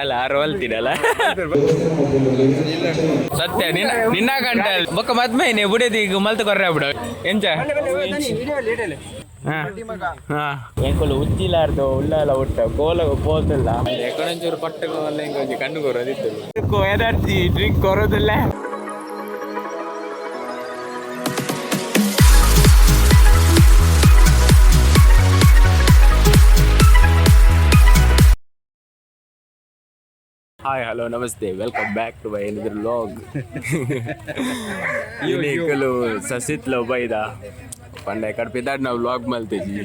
ಅಲ್ಲ ಆರು ಹೊಲ್ತಿಡಲ್ಲ ಸತ್ಯ ನಿನ್ನ ನಿನ್ನ ಗಂಟೆ ಬೊಕ್ಕ ಮದ್ಮೆ ನೀ ಬುಡದಿ ಈಗ ಮಲ್ತು ಕೊರ್ರೆ ಬಿಡು ಎಂಚ. ಎಂಕುಲು ಉಜ್ಜಿಲಾರ್ದು ಉಳ್ಳಾಲ ಹುಟ್ಟ ಕೋಲ ಪೋತಿಲ್ಲ. ಎಕಡೊಂಚೂರು ಪಟ್ಟಗ ಇಂಕೊಂಚಿ ಕಣ್ಣು ಕೊರೋದಿತ್ತು ಎನರ್ಜಿ ಡ್ರಿಂಕ್ ಕೊರೋದಿಲ್ಲ. ಹಾಯ್, ಹಲೋ, ನಮಸ್ತೆ, welcome back to my another vlog. ಯುನಿಕಲು ಸಸಿತ್ಲ ಬೈದ ಪಂಡ ಕಡೆ ಪಿದಾಡ್ ನಾವು ವ್ಲಾಗ್ ಮಲ್ತಿದ್ವಿ.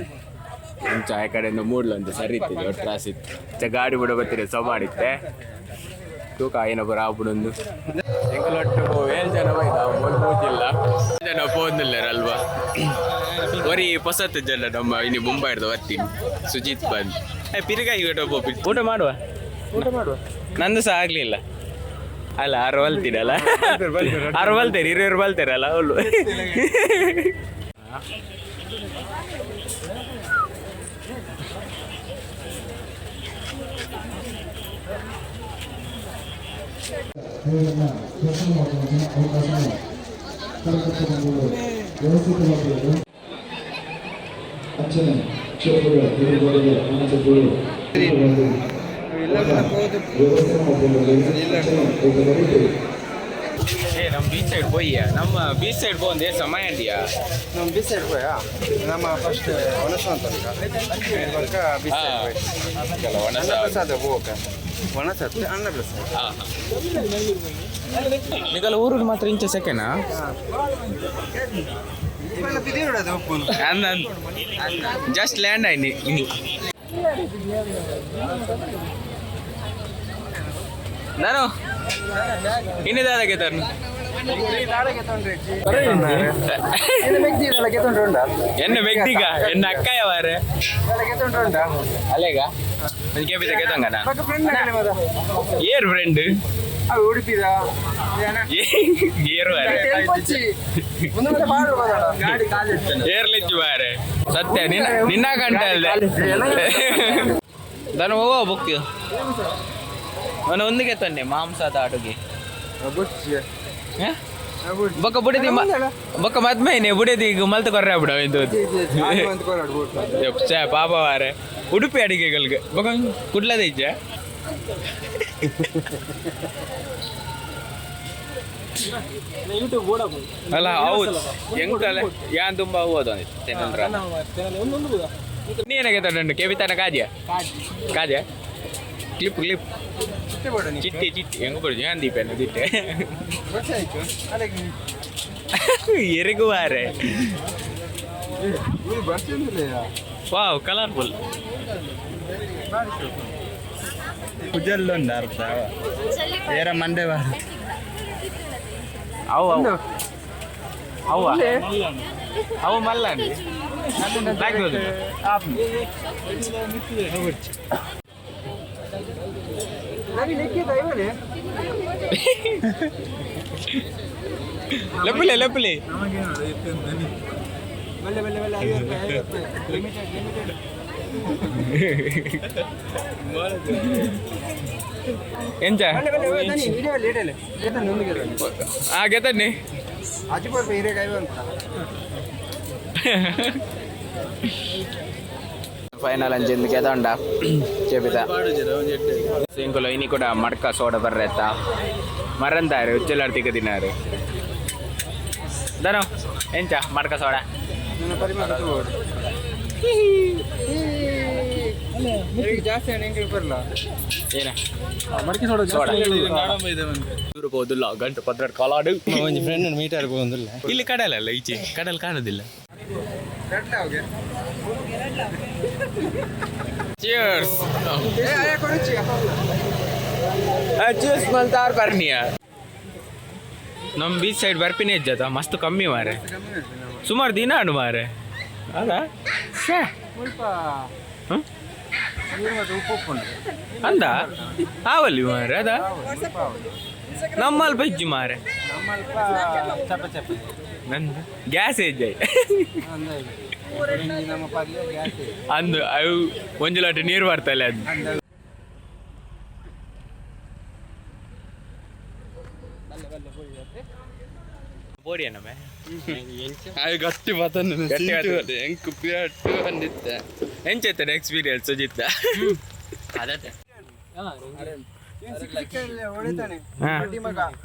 ಇಂಚ ಆ ಕಡೆಯಿಂದ ಮೂಡ್ಲ ಅಂತ ಸರಿ ಇತ್ತು ಒಟ್ಟು ಇತ್ತು. ಚ ಗಾಡಿ ಬಿಡ ಬತ್ತೀರಿ ಸಮಾಡಿತ್ತೆ ತೂಕ ಏನೊಬ್ಬರು ಆಪುಡೊಂದು. ಎಂಕಲೊಟ್ಟು ಏಳು ಜನ ಬೈದ ಮೊಲ್ ಪೂಜಿಲ್ಲ ಜನ ಪೋಂದಿಲ್ಲರಲ್ವಾ. ಒರಿ ಪೊಸತ್ತು ಜನ ನಮ್ಮ ಇನ್ನು ಮುಂಬೈ ಹಿಡ್ದು ಬರ್ತೀನಿ ಸುಜಿತ್ ಬಂದ್ ಪಿರುಗಾಯಿ ಊಟ ಮಾಡುವ. ಊಟ ಮಾಡುವ. ನಂದು ಸಹ ಆಗ್ಲಿಲ್ಲ ಅಲ್ಲ. ಆರು ಬಲ್ತೀರಲ್ಲ, ಆರು ಬಲ್ತೇರಿ, ಇರುವರು ಬಲ್ತೇರಲ್ಲ ಅವಳು. ಅಂಚನೆ ಕ್ಷೇತ್ರದ ಹಿರಿಯರಿಗೆ ಮನಸ್ಸುಗಳು ವ್ಯವಸ್ಥೆ ಮಾಡಿಕೊಳ್ಳಲು ಅಂಚನೆ ಐತವರಿಗೆ. ಏ, ನಮ್ಮ ಬೀಚ್ ಸೈಡ್ ಪೋಯ್ಯ, ನಮ್ಮ ಬೀಚ್ ಸೈಡ್ ಪೋಂದೆ ಸಮಯ ಅಂಡಿಯಾ. ನಮ್ಮ ಬೀಚ್ ಸೈಡ್ ಪೋಯಾ. ನಮ್ಮ ಫಸ್ಟ್ ವನಸ ಅಂತ ಬೊಕ್ಕ ಬೀಚ್ ಸೈಡ್ ಪೋಯ್. ಅನ್ನಪ್ರಸಾದ ಹೋಗ, ವನಸ ಅನ್ನಪ್ರಸಾದ. ನಿಗಲ ಊರು ಮಾತ್ರ ಇಂಚ ಸೆಕೆನಾ. ಜಸ್ಟ್ ಲ್ಯಾಂಡ್ ಆಯ್ನಿ ಇನಿ. ನಾನು ಇನ್ನಿದಾದಕ್ಕೆ ತರ್ನು. ಎನ್ನ ವ್ಯಕ್ತಿಗ ಎನ್ನ ಅಕ್ಕ ಯಾವಾರೆ ಅಲ್ಲೇಗ ಕೇಪಿದ ಕೇತಂಗ ನಾನು. ಏರ್ ಫ್ರೆಂಡ್. ಉಡುಪಿದ. ಏರು ವಾರೆ. ಏರ್ಲಿಚ್ಚು ಬಾರೆ. ಸತ್ಯ ನಿನ್ನ ನಿನ್ನ ಗಂಟೆ ಅಲ್ಲದೆ ನಾನು ಹೋಗುವ ಬುಕ್ ನಾನು ಒಂದಿಗೆ ತಂದೆ ಮಾಂಸದ ಅಡುಗೆ. ಬೊಕ್ಕ ಬುಡದಿ ಬೊಕ್ಕ ಮದ್ಮೆ ನೀ ಬುಡದಿ ಈಗ ಮಲ್ತು ಕೊರ್ರೆ ಬಿಡ ಇದು. ಛೇ, ಪಾಪ ವಾರೆ. ಉಡುಪಿ ಅಡಿಗೆಗಳಿಗೆ ಬೊಕ್ಕ ಕುಡ್ಲದ ಇಜ್ಜ. ಅಲ್ಲ, ಹೌದು, ಎಂಕಲ್ಲ ಯಾನ್ ತುಂಬ ಹೋದ. ನೀನಾಗೆ ತಂಡು ಕೆಬಿತಾನ ಕಾಜಿಯ ಕಾಜ ಕ್ಲಿಪ್ ಕ್ಲಿಪ್ ಚಿಟ್ಟಿ ಚಿಟ್ಟಿ ಹೆಂಗ್ ಬರುದು ಯಾನ್ ದೀಪೇನ ಚಿಟ್ಟೆ ಎರಿಗು ವಾರೆ. ವಾವ್, ಕಲರ್ಫುಲ್. ಕುಜಲ್ಲೊಂದು ಅರ್ಧ ಏರ ಮಂಡೆ. ಅವು ಅವು ಅವ ಅವು ಮಲ್ಲ. ಲಪ್ಪಲೆ ಲಪ್ಪಲೆ. ಬಲ್ಲೆ ಬಲ್ಲೆ ಬಲ್ಲೆ, 50 ರೂಪಾಯಿ, 50 ರೂಪಾಯಿ, ಲಿಮಿಟೆಡ್ ಲಿಮಿಟೆಡ್. ಎಂಚ? ಆ ಗೆತನ್ನಿ. ಫೈನಲ್ ಅಂಚಿಂದ ಕೆದಂಡ ಚೆಪಿತ ಸಿಂಕುಲು ಇನಿ ಕೂಡ ಮಡ್ಕ ಸೋಡ ಬರ್ರೆತ್ತ ಮರಂದಾರು ಉಚ್ಚಲಾಡ್ತಿಕ ತಿನ್ನಾರು. ದನೋ ಎಂಚ ಮಡ್ಕ ಸೋಡ? ಜಾಸ್ತಿ ಹೆಂಗೆ ಬರಲ್ಲ. ಏನ ಸೋಡ ದೂರ ಹೋದಿಲ್ಲ ಗಂಟೆ 12 ಕಾಲಾಡು. ಒಂಜಿ ಫ್ರೆಂಡ್ ಮೀಟ್ ಆಡ್ಬೋದಿಲ್ಲ. ಇಲ್ಲಿ ಕಡಲಲ್ಲ, ಈಚೆ ಕಡಲ್ ಕಾಣುದಿಲ್ಲ. ಚಿಯರ್ಸ್. ಚಿಯರ್ಸ್ ಮಲ್ತಾರ್ ಬರ್ನಿಯ. ನಮ್ಮ ಬೀಚ್ ಸೈಡ್ ಬರ್ಪಿನೇ ಇಜ್ಜತ ಮಸ್ತ್ ಕಮ್ಮಿ ಮಾರೆ. ಸುಮಾರು ದಿನ ಅನು ಮಾರೆ ಅದ. ಹ್ಮ್? ಅಂದ ಆವಲ್ಲಿ ಮಾರೆ ಅದ ನಮ್ಮಲ್ಪ ಇಜ್ಜಿ ಮಾರೆ. ನಂದು ಗ್ಯಾಸ್ ಏಜ್ ಅಂದು ಅವು ಒಂಜಿ ಲಾಟ ನೀರು ಬರ್ತಲ್ಲ ಅದು. ಪೋಡಿಯನಮೆ. ಆಯ್ ಗಟ್ಟಿ ಬತನ್. ಗಟ್ಟಿ ಬತ್ತನ್. ಎಂಕ್ ಪಿರಾಟ್ ಬಂದಿತ್ತೆ. ಎಂಚೈತದೆ ಎಕ್ಸ್ಪೀರಿಯನ್ಸ್ ಸುಜಿತ್?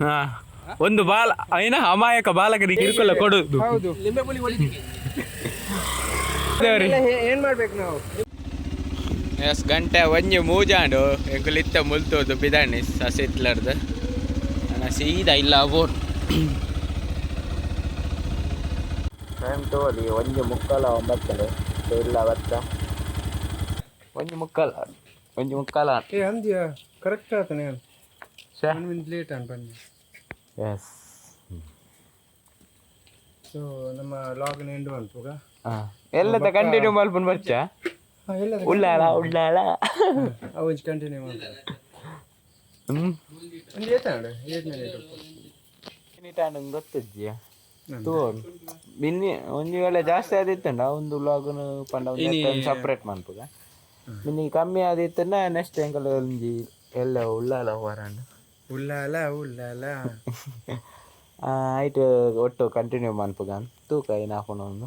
ಹಾ, ಒಂದು ಬಾಲ ಏನ ಅಮಾಯಕ ಬಾಲಕರಿಗೆ ಕಿರುಕುಳ ಕೊಡುದು. ದೇವ್ರಿ. ಏನ್ ಮಾಡ್ಬೇಕು ನಾವು? ಎಸ್ ಗಂಟೆ ಒಂಜಿ ಮೂಜಾಂಡು. ಎಂಕುಲು ಇತ್ತ ಮುಲ್ತೋದು ಬಿದಾಣಿ ಸಸಿತ್ಲರ್ದು. ನಾನು ಸೀದಾ ಇಲ್ಲ ಬೋರ್ ಟೈಮ್ ತೋಲಿ 1:45 ಇಲ್ಲ ಬತ್ತ 1:45, 1:45. ಏ ಅಂದ್ಯ ಕರೆಕ್ಟ್ ಆತನೆ. ಒನ್ ಮಿನಿಟ್ ಲೇಟ್ ಅನ್ ಬನ್ನಿ. ಎಸ್. ಸೊ ನಮ್ಮ ಲಾಗ್ ಎಂಡ್ ಮನ್ಪುಗ. ಎಲ್ಲದ ಕಂಟಿನ್ಯೂ ಮಲ್ಪುನ್ ಬರ್ಚ. ಎಲ್ಲ. ಉಳ್ಳಾಲ ಉಳ್ಳಾಲ. ಅವು ಕಂಟಿನ್ಯೂ ಮಾಡ್ತಾರೆ. ಹ್ಮ್. ಒಂದು ಏತಾಂಡು ಏಟ್ ಮಿನಿಟ್? ಗೊತ್ತಿದ್ಯಾ ತೂ ಮಿನ್ನಿ ಒಂಜಿ ವೇಳೆ ಜಾಸ್ತಿ ಆದಿತ್ತಂಡ ಒಂದು ವ್ಲಾಗ್ನು ಪಂಡ ಸಪ್ರೇಟ್ ಮನ್ಪುಗ. ಮಿನ್ನಿ ಕಮ್ಮಿ ಆದಿತ್ತಂಡ ನೆಕ್ಸ್ಟ್ ಎಂಕಲ್ ಒಂಜಿ ಎಲ್ಲ ಉಳ್ಳಾಲ ಹೋರಂಡ್. ಉಲ್ಲಾಲ ಉಲ್ಲಾಲ. ಐಟ್ ಒಟ್ಟು ಕಂಟಿನ್ಯೂ ಮನ್ಪುಗ. ತೂಕ ಏನ್ ಹಾಕೊಂಡು ಒಂದು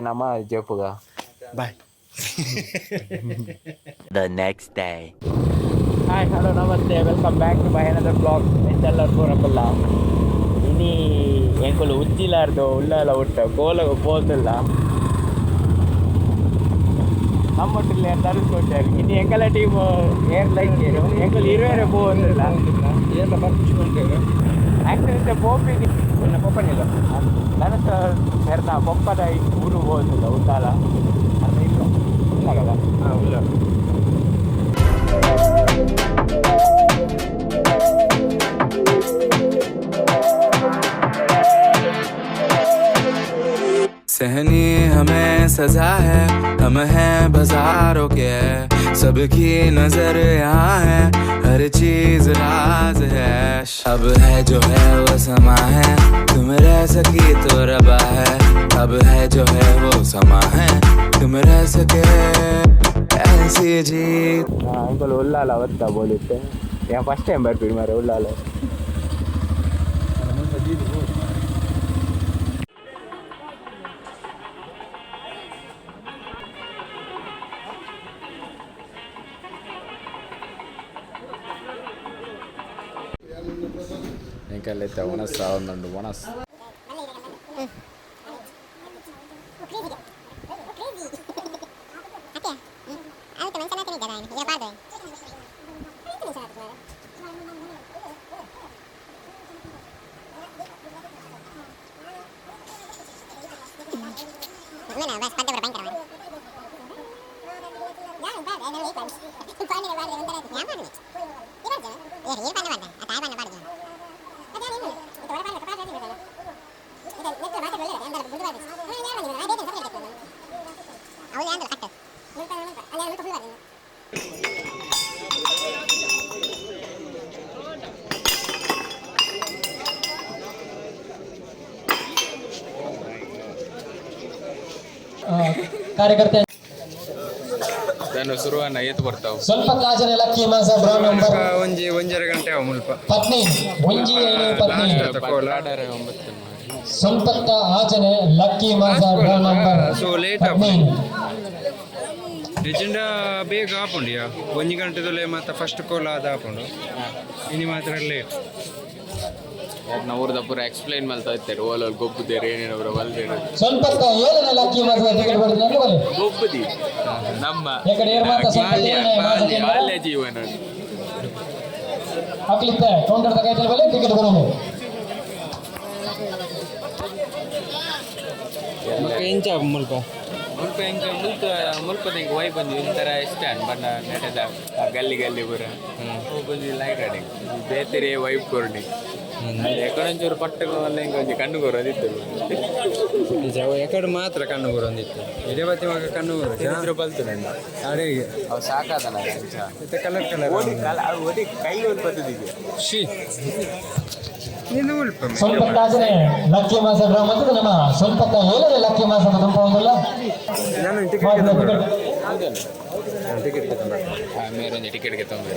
ನಮ್ಮ ಜೆಪ್ಪುಗ. Boy. The next day. Hi, hello, namaste. Welcome back to my another vlog. ಎಂತೆಲ್ಲರೂ ಪೂರಪಲ್ಲ ಇನಿ ಎಂಕುಲು ಉಜ್ಜಿಲಾರ್ದು ಉಳ್ಳಾಲ ಹುಟ್ಟ ಕೋಲಗ ಪೋತಿಲ್ಲ. ನಮ್ಮೊಟ್ಟಿಲ್ಲ ತರಿಸ್ಕೊಟ್ಟಾಗ ಇನ್ನು ಎಂಕಲ ಟೀಮ್ ಏರ್ ಲೈಕ್ ಎಂಕುಲು ಇರುವೆರೆ ಪೋತಿಲ್ಲ. ಏರ್ಲ ಬರ್ಚಿಕೊಂಡೇವೆ. ಆಕ್ಚುಲಿ ಪೋಪಿನಿ. ನನ್ನ ಪಪ್ಪನಿಲ್ಲ. ನನಸ ಮೆರ್ನ ಪೊಪ್ಪದ ಊರು ಹೋದಿಲ್ಲ ಉಳ್ಳಾಲ ಅರ್ಧ ಇಲ್ಲ ಇಲ್ಲ కదా. ಹಾಂ, ಉಲ್ಲಾಲ. सहनी हमें सजा है, हम हैं बाजारों के, सबकी नजर यहाँ है, हर चीज राज है। अब है जो है वो समा है, तुम रह सकी तो रबा है। अब है जो है वो समा है, तुम रह सके ऐसी जीत। ಎಂಕುಲು ಉಳ್ಳಾಲ ಒತ್ತ ಬೋಲಿತ್ತೆ. ಫಸ್ಟ್ ಟೈಮ್ ಬರ್ಪಿಡಿ ಮಾರೆ ಉಳ್ಳಾಲ. ಎಂಕಲ್ಲೈತೆ ಒಣಸ ಒಂದುಂಡು ಒಣಸ್. ಕಾರ್ಯಕರ್ತ. ನಾನು ಶುರುವನ್ನ ಏತ್ ಬರ್ತಾವ. ಸ್ವಲ್ಪ ಕಾಜನ ಲಕ್ಕಿ ಮಾಸ ಬ್ರೌನ್ ನಂಬರ್. ಒಂಜಿ ಒಂಜರೆ ಗಂಟೆ ಅವ ಮುಲ್ಪ. ಪತ್ನಿ ಒಂಜಿ ಐನು ಪತ್ನಿ. ಲಾಸ್ಟ್ ಕೋಲ. ಸ್ವಲ್ಪ ಆಚನೆ ಲಕ್ಕಿ ಮಾಸ ಬ್ರೌನ್ ನಂಬರ್. ಸೊ ಲೇಟ್ ಪತ್ನಿ. ನಿಜಂಡ ಬೇಗ ಆಪುಂಡಿಯ. ಒಂಜಿ ಗಂಟೆದಲ್ಲೇ ಮತ್ತೆ ಫಸ್ಟ್ ಕೋಲ ಅದು ಆಪುಂಡು. ಇನಿ ಮಾತ್ರ ಲೇಟ್. ಯಾಕೆ ಊರ್ದ ಪೂರ ಎಕ್ಸ್ಪ್ಲೈನ್ ಮಾಡ್ತಾ ಇರ್ತಾರೆ. ಓಲೋಲ್ ಗೊಬ್ಬುದೇರು ಏನೇನವ್ರ ಬಲ್ದೇರು. ಸ್ವಲ್ಪ ಏಳನೇ ಲಕ್ಕಿ ಮಾಸ ಟಿಕೆಟ್ ಕೊಡ್ತೀನಿ ಬನ್ನಿ. ಗೊಬ್ಬುದಿ ನಮ್ಮ ಯಾಕಡೆ ಏರ್ ಮಾತ ಸ್ವಲ್ಪ ಬಾಲ್ಯ ಏಳನೇ ಮಾಸ. ಬಾಲ್ಯ ಬಾಲ್ಯ ಜೀವನ. ಹಾಕ್ಲಿತ್ತೆ ಕೌಂಟರ್ ತಗೈತಲ್ಲ ಬಲೆ ಟಿಕೆಟ್ ಕೊಡೋದು. ಎಂಚ ಮುಲ್ಪ? ಮುಲ್ಪ ಎಂಕ ಮುಲ್ಪ ಮುಲ್ಪದ ಎಂಕ ವೈಬ್ ಬಂದು ಒಂಥರ ಇಷ್ಟ ಬಣ್ಣ ನೆಟದ ಆ ಗಲ್ಲಿ ಗಲ್ಲಿ ಪೂರ ಬಂದು ಲೈಟ್ ಆಡಿ ಬೇತೆರೆ ವೈಬ್ ಕೊರ್ಣಿ. ಎಕಡೊಂಚೂರು ಪಟ್ಟకు ವಲ್ಲ ಇಂಕ ಒಂಜಿ ಕಣ್ಣು ಕೊರೋದಿತ್ತು. ನಿಜ, ಎಕಡೆ ಮಾತ್ರ ಕಣ್ಣು ಬರೋಂದಿತ್ತು. ಇಡೇ ಬತ್ತಿ ಮಗ ಕಣ್ಣು ಬರೋ. ತಿಂದ್ರು ಬಲ್ತು ನನ್ನ. ಅಡೆ. ಅವು ಸಾಕಾದಲ್ಲ ಅಂಚ. ಇತ್ತೆ ಕಲರ್ ಕಲರ್. ಓಡಿ ಕಲ ಅವು ಓಡಿ ಕೈ ಬರ್ತದಿಗೆ. She ನೀನು ಉಲ್ಪ. ಸ್ವಲ್ಪ ಕಾಜನೆ ಲಕ್ಕಿ ಮಾಸ ಬ್ರೌನ್ ಮತ್ತು ನಮ್ಮ ಸ್ವಲ್ಪ ಏಳನೇ ಲಕ್ಕಿ ಮಾಸ ತುಂಬ ಒಂದಲ್ಲ. ನಾನು ಟಿಕೆಟ್ ಟಿಕೆಟ್ ಮೇರೊಂಜಿ ಟಿಕೆಟ್ಗೆ ತೊಂದರೆ.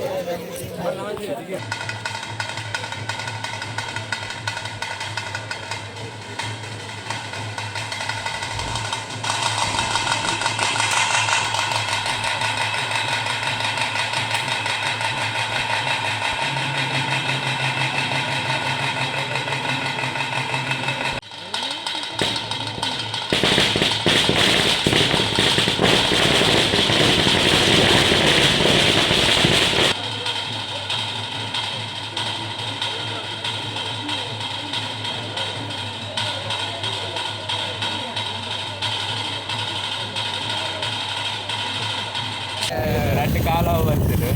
ರಡ್ಡ್ ಕಾಲ ಬಂತಿರು.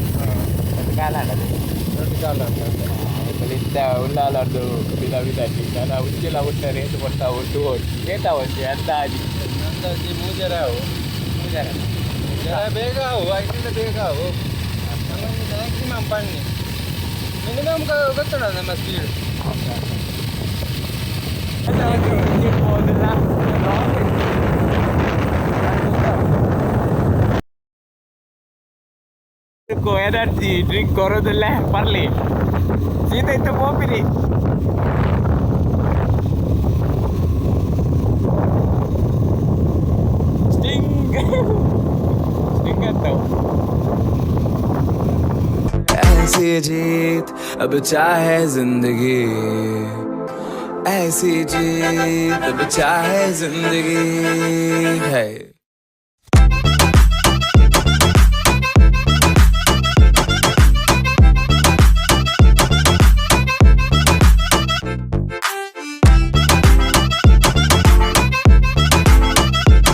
ರಡ್ಡ್ ಕಾಲ ಆಡದು. ರಡ್ಡ್ ಕಾಲ ಅಂತ. ಇತ್ತ ಉಳ್ಳಾಲದ್ದು ಬಿದ ಬಿದ ನಾನು ಉಚ್ಚಿಲ ಉಟ್ಟ ರೇಟ್ ಕೊಡ್ತಾ ಉಂಟು. ರೇಟ್ ಒಂಜಿ ಅಂದಾಜಿ? ಅಂದಾಜಿ ಮೂಜರೆ ಆವು. ಮೂಜರೆ. ಜರ ಬೇಗ ಆವು, ಐತಿಂದ ಬೇಗ ಆವು. ನಮ್ಮ ಮ್ಯಾಕ್ಸಿಮಮ್ ಬನ್ನಿ, ಮಿನಿಮಮ್ ಗೊತ್ತುಂಡ ನಮ್ಮ ಸ್ಪೀಡ್. ಹೋದಿಲ್ಲ. ಎನರ್ಜಿ ಡ್ರಿಂಕ್ ಕೊರೋದಿಲ್ಲ, ಬರ್ಲಿ ಸೀತ ಇತ್ತು ಪೋಪಿರಿ. Sting sting ಅಂತವು. ऐसी जीत अब चाहे जिंदगी, ऐसी जीत अब चाहे जिंदगी है।